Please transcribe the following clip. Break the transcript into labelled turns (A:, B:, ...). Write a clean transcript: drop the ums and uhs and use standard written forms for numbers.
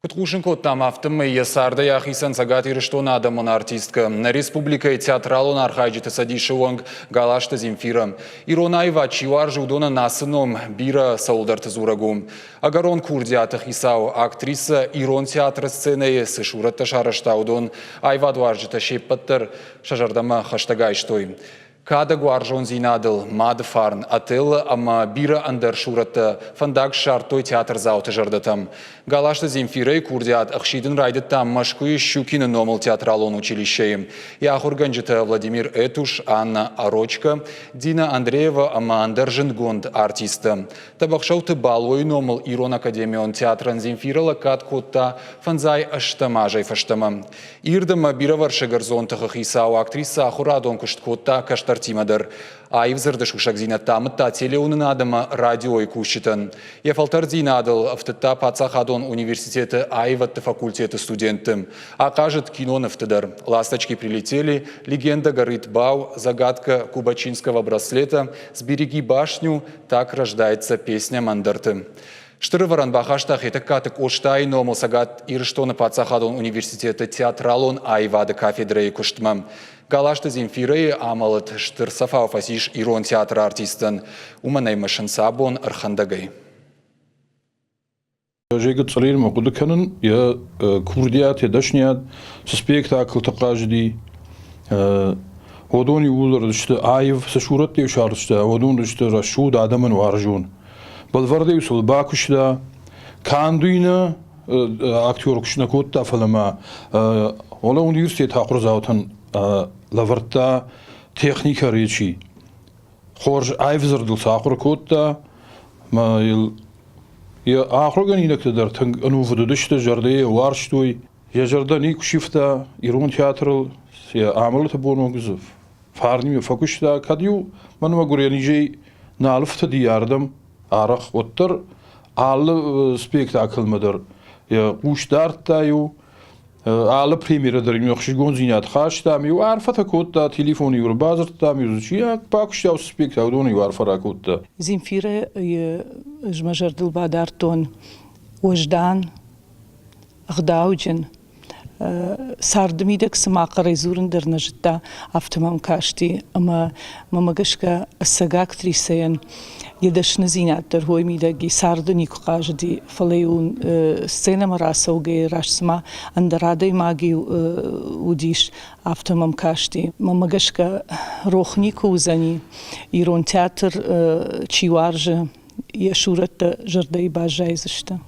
A: Куыд хъусын кодтам, афтӕмӕй йӕ цардӕй ахицӕн Цӕгат Ирыстоны адӕмон артисткӕ, нӕ республикӕйы театралон архайджыты цӕдисы уӕнг Галазты Земфирӕ. Ирон аивад чи уарзы, уыдонӕн ацы ном бирӕ цӕуылдӕрты дзурӕг у. Ӕгӕрон курдиаты хицау, актрисӕ ирон театры сценӕйы цы сурӕттӕ сарӕзта, уыдон аивадуарзджытӕ се ппӕт дӕр сӕ зӕрдӕмӕ хӕстӕг айстой. Кадӕг уарзондзинадыл, мады фарн, Отелло ӕмӕ бирӕ ӕндӕр сурӕттӕ фӕндаг ссардтой театрдзауты зӕрдӕтӕм. Галазты Земфирӕйы курдиат ӕхсидын райдыдта Мӕскуыйы Щукины номыл театралон училищейы. Йӕ ахуыргӕнджытӕ Владимир Этуш, Анна Орочко, Дина Андреева ӕмӕ ӕндӕр зындгонд артисттӕ. Тӕбӕхсӕуты Балойы номыл Ирон академион театрӕн Земфирӕ лӕггад кодта фӕндзай ӕстӕм азӕй фӕстӕмӕ. Ирд ӕмӕ бирӕвӕрсыг ӕрдзон тыхы хицау актрисӕ ахуырадон куыст кодта кӕстӕртимӕ дӕр. Аив дзырды сусӕгдзинӕдтӕ амыдта телеуынынад ӕмӕ радиойы кусджытӕн. Йӕ фӕлтӕрддзинадыл ӕфтыдта паддзахадон университеты аивӕдты факультеты студентты. Ахъазыд кинонывты дӕр. «Ласточки прилетели», «Легенда горит Бау», «Загадка кубачинского браслета», «Сбереги башню», «Так рождается песня» ӕндӕрты. Стыр ӕвӕрӕн бахаста Хетӕгкаты Къостайы номыл Цӕгат Ирыстоны паддзахадон университеты театралон аивады кафедрӕйы куыстмӕ. Галазты Земфирӕйы амӕлӕт стыр цӕфау фӕцис ирон театры артисттӕн. Уымӕн ӕй мысынц абон ӕрхӕндӕгӕй.
B: Ӕз гыццылимӕ хъуыды кӕнын йӕ курдиат, йӕ дӕсниад, цы спектаклты хъазыди, уыдон иууылдӕр сты аив, цы сурӕттӕ-иу сарӕзта, уыдон сты рӕсугъд, адӕмӕн уарзон. Бӕлвырдӕй сыл бакуыста, канд уый нӕ актер куыст нӕ кодта, фӕлӕ ма Ола университеты ахуырдзаутӕн лӕвӕрдта техникӕ речи. Хорз аив дзырдыл сӕ ахуыр кодта, ӕмӕ йыл йӕ ахуыргӕнинӕгтӕ дӕр тынг ӕнувыд уыдысты, зӕрдӕйӕ уарзтой. Йӕ зӕрдӕ никуы сивта ирон театрыл, йӕ амӕлӕты бон онг дзы Фарнимӕ фӕкуыста, кӕд-иу мӕнмӕ гуырӕнизӕй нал ӕфтыди ардӕм арӕх, уӕддӕр алы спектаклмӕ дӕр йӕ хъус дардта-иу, алы премьерӕ дӕр ын ӕхсызгондзинад хаста, иу арфӕтӕ кодта, телефон-иу ӕрбадзырдта, иу чи бакуыста уыцы спектакль, уыдон-иу арфӕ ракодта.
C: Земфирӕйы ӕз мӕ зӕрдыл бадардтон уӕздан, ӕгъдауджын, царды мидӕг цыма хъӕрӕй дзурын дӕр нӕ зыдта, афтӕ мӕм касти. Ӕмӕ мӕмӕ гӕсгӕ ӕцӕг актрисӕйӕн йӕ дӕсныдзинад дӕр уой мидӕг и, царды никуы хъазыди, фӕлӕ-иу сценӕмӕ рацӕугӕйӕ раст цыма ӕндӕр адӕймаг-иу уыдис, афтӕ мӕм касти. Мӕмӕ гӕсгӕ рох никуы уыдзӕни, ирон театр чи уарзы, йӕ сурӕттӕ зӕрдӕйы баззайдзысты.